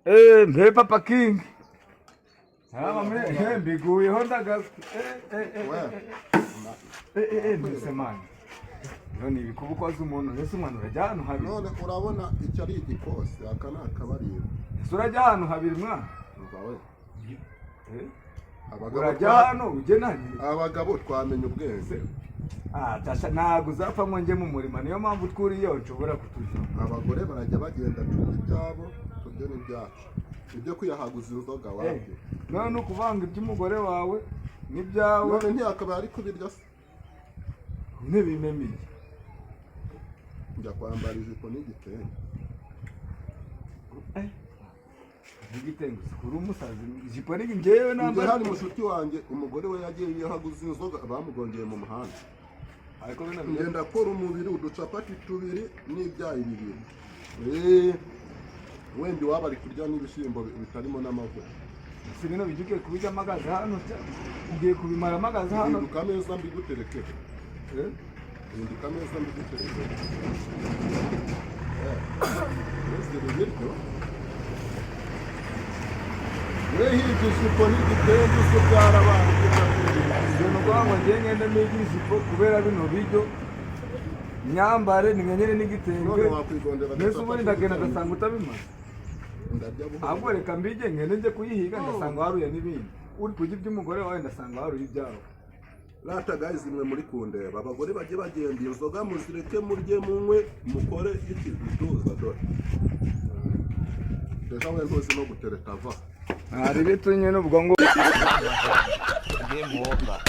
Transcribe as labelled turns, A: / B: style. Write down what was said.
A: Mbe Papa King. Salama mwe, mbiguyeho ndagazwe.
B: We.
A: Mbese man. None ibi kuba ukoze umuntu, mbese umwana urajya ahantu habiri.
B: None urabona icyo ari igikosi, aka ni akabariro.
A: Ese urajya ahantu habiri, mwana?
B: Umva we. Abagabo
A: Urajya hano ujye nanjye.
B: Abagabo twamenya ubwenge.
A: Ah, tasha, ntabwo uzapfa ngo njye mu murima, niyo mpamvu twuriyeho nshobora kutujamo.
B: Abagore barajya bagenda, turya ibyabo, turye n'ibyacu. Ibyo kwiyahaguza inzoga wabyo.
A: None ni ukuvanga iby'umugore wawe n'ibyawe?
B: None ntiyakabaye ari kubirya se?
A: Ntibimemiye.
B: Njya kwambara ijipo n'igitenge.
A: N'igitenge? Uri umusazi, ijipo ni njyewe
B: Njye
A: nambara.
B: Hari mushuti wanjye, umugore we yagiye yihaguza inzoga, bamugongeye mu muhanda.
A: Ariko bino
B: Ngenda akora umubiri, uducapati tubiri n'ibyayi bibiri. Wenda iwabo ari kurya n'ibishyimbo bitarimo n'amavuta.
A: Si bino bijya, ugiye kubijya amagaza hano, ugiye kubimara amagaza hano.
B: Hinduka ameza mbigutereke.
A: Eh?
B: Hinduka ameza mbigutereke. Ntuzire ibiryo we, hirya ijipo n'igitenge, uzi ubyara abana ujya kwirinda.
A: Ibyo ni ukuvuga ngo ngiye ngende niga ijipo kubera bino biryo, myambare nimwenyere n'igitenge.
B: None wakwigondera
A: Mbese ubundi ndagenda ngasanga utabimaze.
B: Ndarya buhoro.
A: Ahubwo reka mbige, ngende njye kuyihiga, ndasanga waruye n'ibindi. Uri kurya iby'umugore wawe, ndasanga waruye ibyawe.
B: Rata guys, mwe muri kundeba, abagore bajye bagenda, inzoga muzireke, murye, munywe, mukore iki bituza. Dore deja we ntuzi no gutereta va.
A: Hari bitunye n'ubwo ngo
C: Game over.